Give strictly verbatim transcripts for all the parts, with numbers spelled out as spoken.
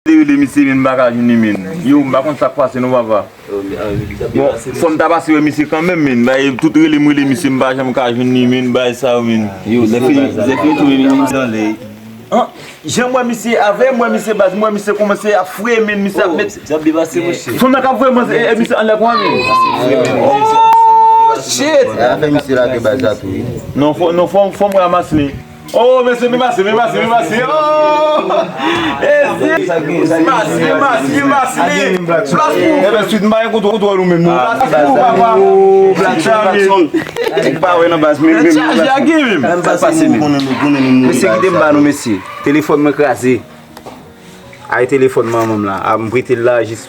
de rele misye, men m pa ka jwenn li, men. Yo, m pa konn sa k pase non, papa. Bon, fò m ta pase wè misye kanmenm, men. Bay, tout rele m rele misye, m pa janm ka jwenn li, men. Bay sa yo, men. Yo, Zèfini, Zèfini tou, men, men. An, jan m wè misye avè m, wè misye baz, m wè misye kòmanse ap fre, men, misye ap met. Fanm nan k ap voye mwen, e, e, misye anlè konsa, men. Oh, shit! Afè misye lage baz la tou, wi. Non, fò, non, fò, fò m ramas li. Oh, mesye, men pase, men pase, men pase. Oh! Mesye, masye, masye, masye. Plas pou ou. Enben, swit, m pa gen kontwòl ou menm, non. Plas pou ou, papa. Black Jackson. Ou pa wè nan baz, men, men, men. Chaje a gen menm. Mesye, kite m ba nou, mesye. Telefòn mwen kraze. Ay, telefòn manman m la. A, m prete l la, jis,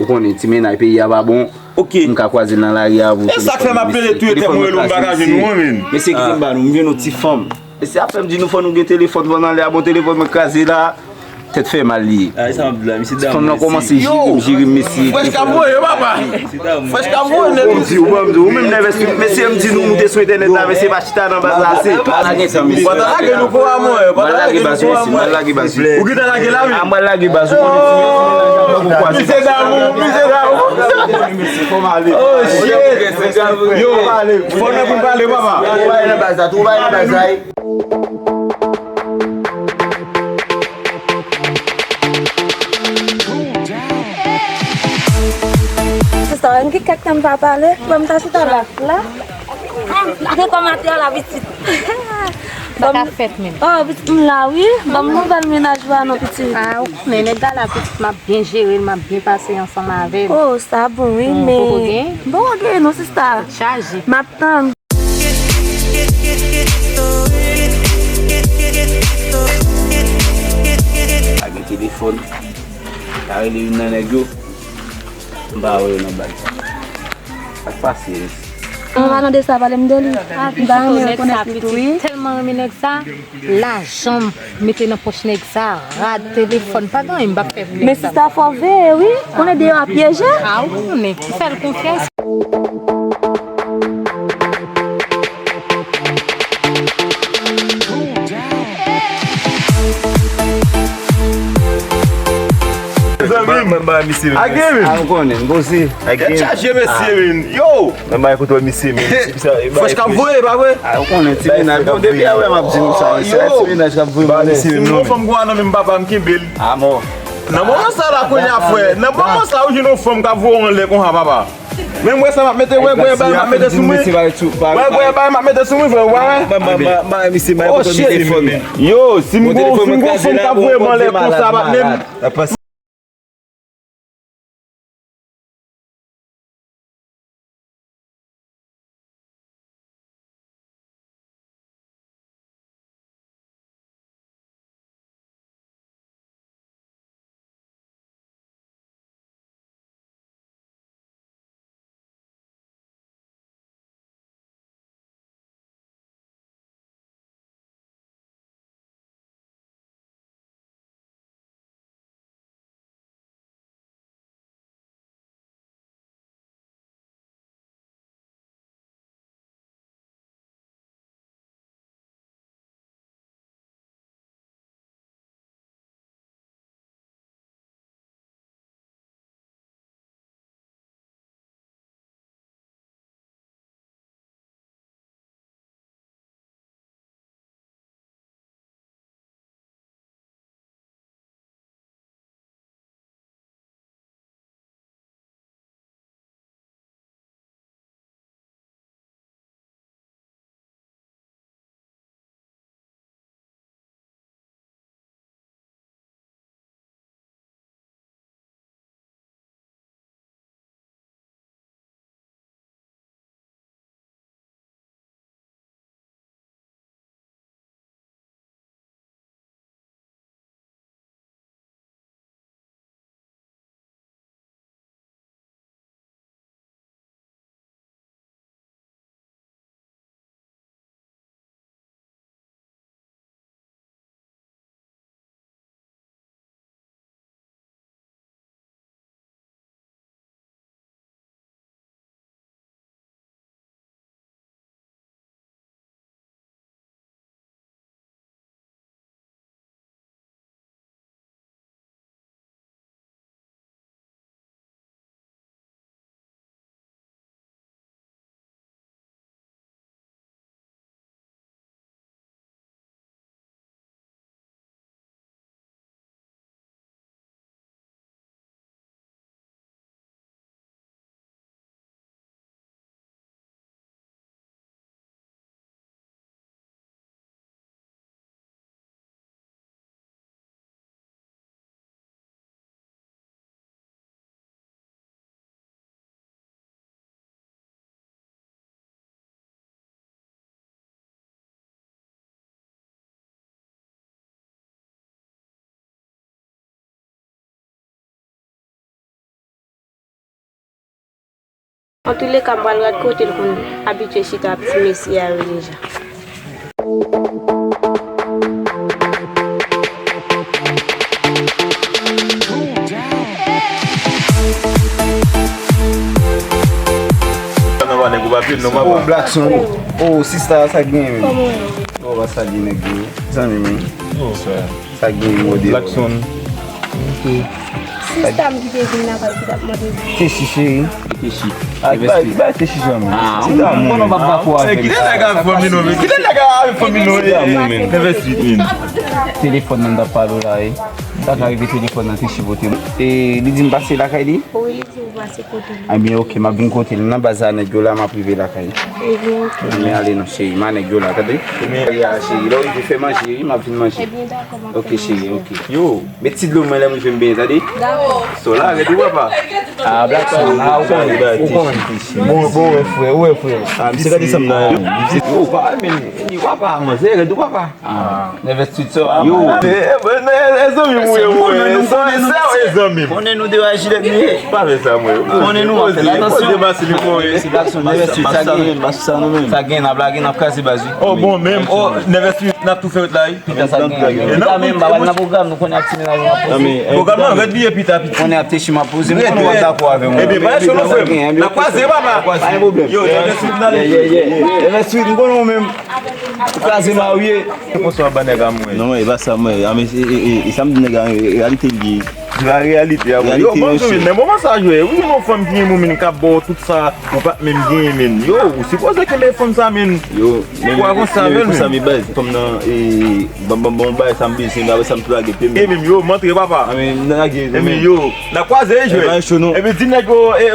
ou konnen, ti mennaj peyi a pa bon. Ok. M ka kwaze l nan lari a pou telefòn. E sa k fè m ap pede touye tèt mwen, rele w, m pa ka jwenn ou an, men. Mesye, kite m ba nou, m jwenn yon ti fanm. Mesye ap fè m di nou fò nou gen telefòn pandan lè a, bon, telefòn mwen kraze la. Tèt fè mal li ye. Ay, sa m ap di la, misye damou. Fanm nan kòmanse jiri m, jiri m, mesye. Fresh ka voye, papa. Fresh ka voye, nèg. Ou di, ou ban m di, ou menm nèvès, mesye, m di nou moute sou entènèt la, mesye, pa chita nan baz la, se. Pa lage sa, mesye. Pa ta lage nou kou a mwen, pa ta lage nou kou a mwen. Ou gentan lage la, wi. A, mwen lage baz, ou konnen ti mesye damou, mesye damou. Oh, shit. Yo, fò nou pou n pale, papa. Ou bay nan baz la, tou bay nan baz la, wi. Sista, m gen kèk tan m pa pale, ban m ta chita la. La? Gen kòmantè la, pitit. Sa ka fèt menm. Oh, pitit, m la, wi. Ban m nouvèl mennaj ou a non, pitit. Ah, ou konnen, nèg la la, pitit, m ap byen jere l, m ap byen pase ansanm avè l. Oh, sa bon, wi, men. Poko gen? Bon, gen non, sista. Chaje. M ap tann. Pa gen telefòn. Ta rele youn nan nèg yo. M pa wè yo nan baz. Sa k pase, mesye? An palan de sa, pale m de li. M ta renmen rekonèt li tou, wi. Tèlman renmen nèg sa, lajan m mete nan pòch nèg sa, rad, telefòn, pa gen anyen m p ap fè pou nèg sa. Men sista, fò w veye, wi. Konnen deyò a pyeje. A, ou konnen, m fè l konfyans. Zanmi m. Mwen ba misye, men. A gen, men. A, ou konnen, m poze. A gen. Tèt chaje, mesye, men. Yo! Mwen ba kote misye, men. Fresh k ap voye, pa vre? A, ou konnen, ti mennaj. Bon, depi a wè m ap di nou sa, mesye. Ti mennaj k ap voye, men. Si m gon fanm gon a nan men m, papa, m kenbe l. A mò. Nan moman sa la, kounye a, frè. Nan moman sa, ou jwenn yon fanm k ap voye w anlè konsa, papa. Men m wè sa m ap mete, wè, wè, bay, m ap mete sou mwen. Wè, wè, bay, m ap mete sou mwen, frè, wè. Ba, ba, ba, ba, misye, bay, oh, shit. Yo, si m gon, si m gon fanm k ap voye m anlè konsa, m ap menm. Antouleka, m pral gad kote l konn abitye chita ak ti mesye a yo deja. Oh, Blackson. Oh, sista, sa k genyen menm? Oh, pa salye nèg yo. Zanmi men. Sa k genyen, modèl? Blackson. Sista m ki te vin lakay ki t ap mande. Techi, cheri. Techi. Ah, ki bay, ki bay Techi, zanmi? Ah, m konnen w p ap dakò avè m. Kite nèg avè fanmi nou, men. Kite nèg avè fanmi nou. Nève swit, men. Telefòn nan m t ap pale w la, wi. Sa ka rive telefòn nan Techi pote m. E li di m pase lakay li? Wi, li di m pase kote li. Ebyen, oke, m ap vin kote l. Nan baz a nèg yo la, m ap rive lakay. Ebyen, oke. Ebyen, ale non, cheri. M a nèg yo la, tande? Ebyen, ale a, cheri. Lè w rive, fè manje, wi, m ap vin manje. Ebyen, dakò, m ap fè manje. Oke, cheri, oke. Yo, met ti dlo mwen lè m rive m benyen, tande? Dakò. So la, rete w papa. Ah, Blackson, ah, ou konnen, ou konnen. Bon, bon, wè frè, wè frè. Ah, misye gade sa m nan. Yo, pa, men, li papa, manzè, rete w papa. Ah, nève swit sa. Yo, e, e, e, zanmi m, wi, wi. Zanmi, zanmi. Konnen nou de a jilèt nou ye. Pa fè sa, mwen. Konnen nou, fè atansyon. Poze basi li, mwen. Se Blackson, nève swit, sa gen. Sa gen, n ap lage, n ap kraze baz, wi. Oh, bon, menm, oh, nève swit, n ap tou fè wout la, wi. Pita sa gen. Pita menm, ba, nan pwogram, nou konnen ak ti mennaj, n ap poze. Pwogram nan, rèd li ye pita, pita. Konnen ap Techi, m ap poze, m konnen w ap dakò avè mwen. Ebyen, pa chonn, frè m. N ap kwaze, papa. Pa gen pwoblèm. Yo, nève swit, n ale. Nève swit, m konnen w menm. Ou kraze marye. Konswa ba nèg a mwen. Non, e pa sa, mwen. A, men, e, e, e, e sa m di nèg a, e, reyalite l ye. Se la reyalite a, mwen. Yo, bon, men, nan moman sa, jwe. Ou yon fanm ki gen moun, men, k ap ba w tout sa, ou pa t menm genyen, men. Yo, ou sipoze kenbe fanm sa, men. Yo, men, pou avanse avè l, men. Sa, men, baz, fanm nan, e, ban, ban, ban, bay sa m bezwen, men apre sa, m tou lage pye m. E, men, yo, m antre, papa. A, men, nan lage, e, men, yo, n a kwaze, jwe. E, pa cho, non. Epi, di nèg yo, e,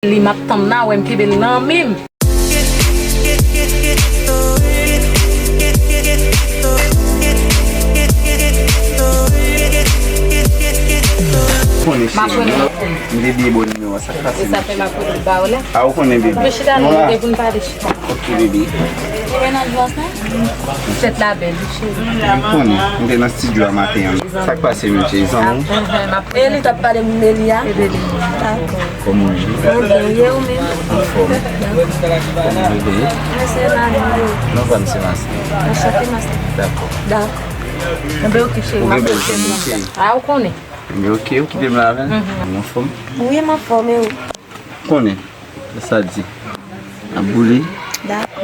Li m ap tann la, wè m kenbe l nan men m. Konnen cheri, m te bliye bon nimewo a, sa k pase? Se sa fè m ap rele ba w la. A, ou konnen, baby. Nou chita la, nou gen pou n pale chita. Ok, baby. Ou mennaj ou ansanm? Tèt la bèl, wi, cheri. M konnen. M te nan estidyo a maten an. Sa k pase, mesye? Zanmi w? E li t ap pale m de li a? E de li. Dakò. Kòman w ye? Mwen byen, e ou menm? Anfòm. Kòman w ye? Mwen se Marie. Non, pa m se Marcel. Anchante, Marcel. Dakò. Dakò. Enben, ok, cheri. Ou gen bèl fanmi, cheri. A, ou konnen. Enben, ok, ou kite m la avè l? Ou anfòm? Wi, m anfòm, e ou? Konnen. Sa di. Ap boule. Dakò.